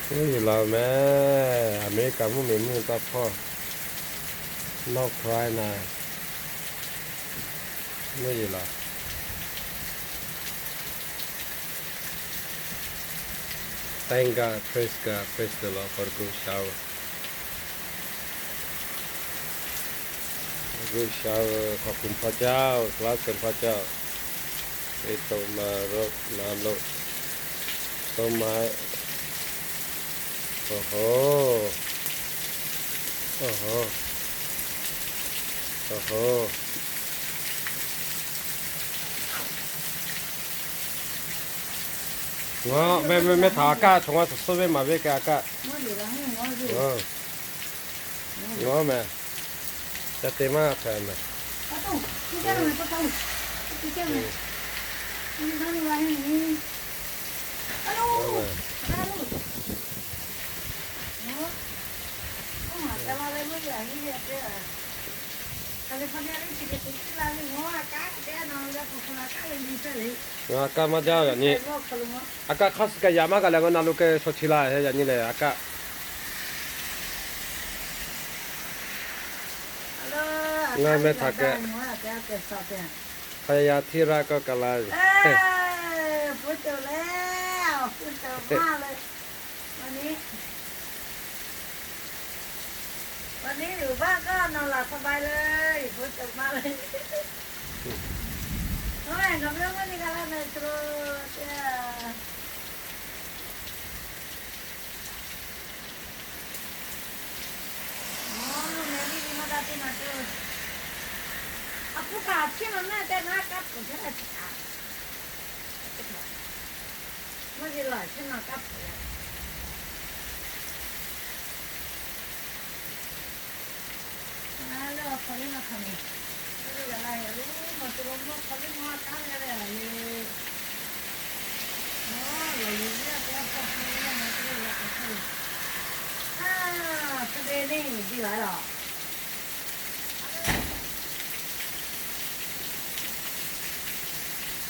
Mvuhˇ yeˬ laˬ meh, America mvuhˇ miˬ mvuhˇ taˇ hpawˇ, North Carolina, mvuhˇ yeˬ laˬ. Thank God, praise God, praise the Lord for the good shower. Good shower, ขอบคุณพระเจ้า Bless the Lord. Te to ma ro na lo, to ma, oˇ hoˉ, oˇ hoˉ, oˇ hoˉ. Ngaˬ meh meh htaꞈ a kaˆ chaw ngaˬ suhˍ suhˍ ve maˍ ve keh a kaˆ. Ngaˬ meh, ca te maˇ hpehꞈ meh. Ngaˬ a kaˆ maˇ jaˇ yaꞈ nyi. A kaˆ hk'aˇ suh kaꞈ yaꞈ maˇ g'a leh ngaˬ na lo keh shaw chi la yaꞈ nyi lehˬ a kaˆ. Ngaˬ meh htaꞈ keh hk'a yaꞈ yaꞈ htiˇ raˆ kawˆ ka laˇ ve.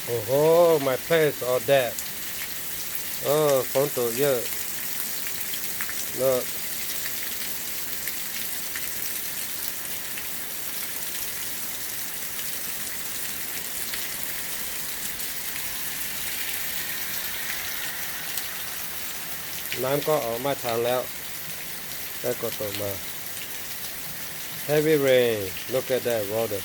Oˇ hoˉ, my place all that. Oˇ, phone to yeuˬ. Naˉ kawˆ awˬ maˇ htaꞈ leh, teˇ kawꞈ toꞈ ma. Heavy rain, look at that water.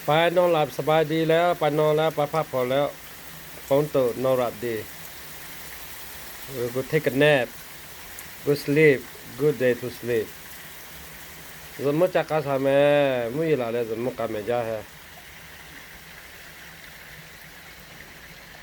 Paiˍ nawˬ laꞈ สบายดีแล้ว paiˍ nawˬ leh paiˍ hpaˆ hpawnˬ leh, phone to nawˬ laꞈ ดี. Go take a nap, go sleep, good day to sleep. Zuhꞈ mvuhˇ ca k'a shaˍ meh, mvuhˇ yeˬ laˬ leh zuhꞈ mvuhˇ k'a meh jaˇ heh.